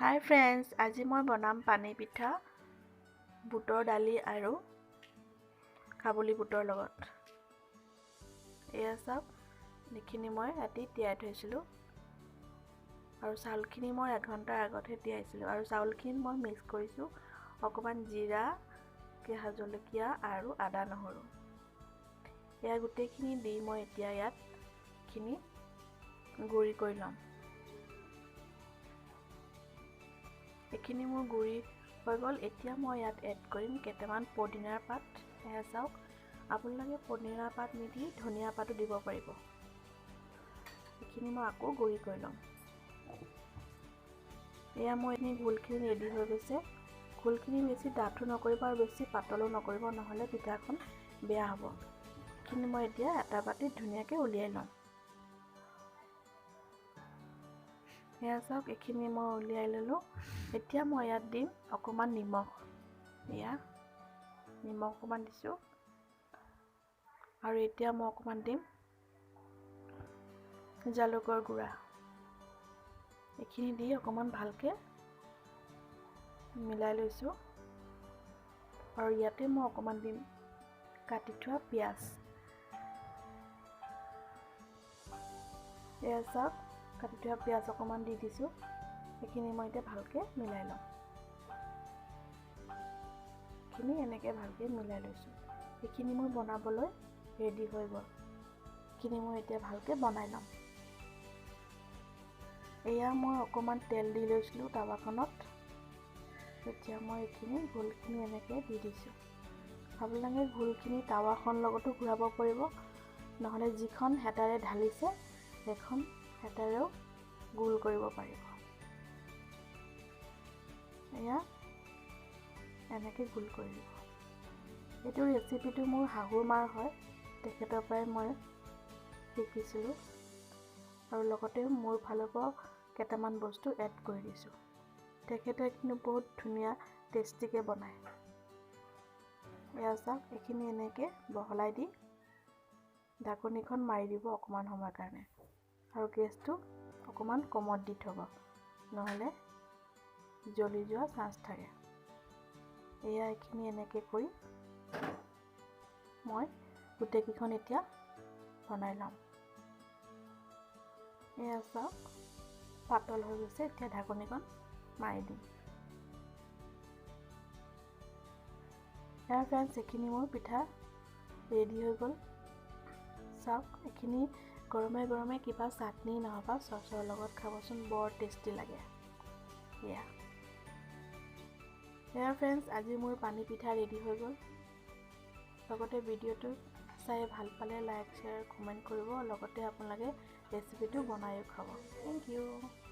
হাই friends, আজি মই বনাম পানী পিঠা বুটৰ দালি আৰু কাবুলি বুটৰ লগত। এয়া চাওক, এইখিনি মই ৰাতি তিয়াই থৈছিলোঁ আৰু চাউলখিনি মই এঘণ্টাৰ আগতহে তিয়াইছিলোঁ। আৰু চাউলখিনি মই মিক্স কৰিছোঁ অকণমান জিৰা, কেঁচা জলকীয়া আৰু আদা নহৰু। এয়া গোটেইখিনি দি মই এতিয়া ইয়াত এইখিনি গুড়ি কৰি ল'ম। এইখিনি মোৰ গুড়ি হৈ গ'ল। এতিয়া মই ইয়াত এড কৰিম কেইটামান পদিনাৰ পাত। এয়া চাওক, আপোনালোকে পদিনাৰ পাত নিদি ধনিয়া পাতো দিব পাৰিব। এইখিনি মই আকৌ গুড়ি কৰি ল'ম। এয়া মই এইখিনি ঘোলখিনি ৰেডি হৈ গৈছে। ঘোলখিনি বেছি ডাঠো নকৰিব আৰু বেছি পাতলো নকৰিব, নহ'লে পিঠাখন বেয়া হ'ব। এইখিনি মই এতিয়া এটা বাতিত ধুনীয়াকৈ উলিয়াই ল'ম। এয়া চাওক, এইখিনি মই উলিয়াই ল'লোঁ। এতিয়া মই ইয়াত দিম অকণমান নিমখ। এয়া নিমখ অকণমান দিছোঁ। আৰু এতিয়া মই অকণমান দিম জালুকৰ গুড়া। এইখিনি দি অকণমান ভালকৈ মিলাই লৈছোঁ। আৰু ইয়াতে মই অকণমান দিম কাটি থোৱা পিঁয়াজ। এয়া চাওক, কাটি থোৱা পিঁয়াজ অকণমান দি দিছোঁ। এইখিনি মই এতিয়া ভালকৈ মিলাই ল'ম। এইখিনি এনেকৈ ভালকৈ মিলাই লৈছোঁ। এইখিনি মই বনাবলৈ ৰেডি হৈ গ'ল। এইখিনি মই এতিয়া ভালকৈ বনাই ল'ম। এয়া মই অকণমান তেল দি লৈছিলোঁ টাৱাখনত। এতিয়া মই এইখিনি ঘোলখিনি এনেকৈ দি দিছোঁ। আপোনালোকে ঘোলখিনি টাৱাখন লগতো ঘূৰাব পাৰিব, নহ'লে যিখন হেতাৰে ঢালিছে সেইখন হেতাৰেও গোল কৰিব পাৰিব। এয়া এনেকৈ গোল কৰি দিব। এইটো ৰেচিপিটো মোৰ শাহুৰ মাৰ হয়, তেখেতৰ পৰাই মই শিকিছিলোঁ। আৰু লগতে মোৰ ফালৰ পৰাও কেইটামান বস্তু এড কৰি দিছোঁ। তেখেতে কিন্তু বহুত ধুনীয়া টেষ্টিকৈ বনায়। এয়া চাওক, এইখিনি এনেকৈ বহলাই দি ঢাকনিখন মাৰি দিব অকণমান সময়ৰ কাৰণে। আৰু গেছটো অকণমান কমত দি থ'ব, নহ'লে জ্বলি যোৱা চান্স থাকে। এয়া এইখিনি এনেকৈ কৰি মই গোটেইকেইখন এতিয়া বনাই ল'ম। এয়া চাওক, পাতল হৈ গৈছে। এতিয়া ঢাকনিখন মাৰি দিম। এয়া ফ্ৰেণ্ডছ, এইখিনি মোৰ পিঠা ৰেডি হৈ গ'ল। চাওক, এইখিনি গৰমে গৰমে কিবা চাটনি নহবা চচৰ লগত খাবচোন, বৰ টেষ্টি লাগে। এয়া এয়া ফ্ৰেণ্ডছ, আজি মোৰ পানী পিঠা ৰেডি হৈ গ'ল। লগতে ভিডিঅ'টো চাই ভাল পালে লাইক, শ্বেয়াৰ, কমেণ্ট কৰিব। লগতে আপোনালোকে ৰেচিপিটো বনায়ো খাব। Thank you.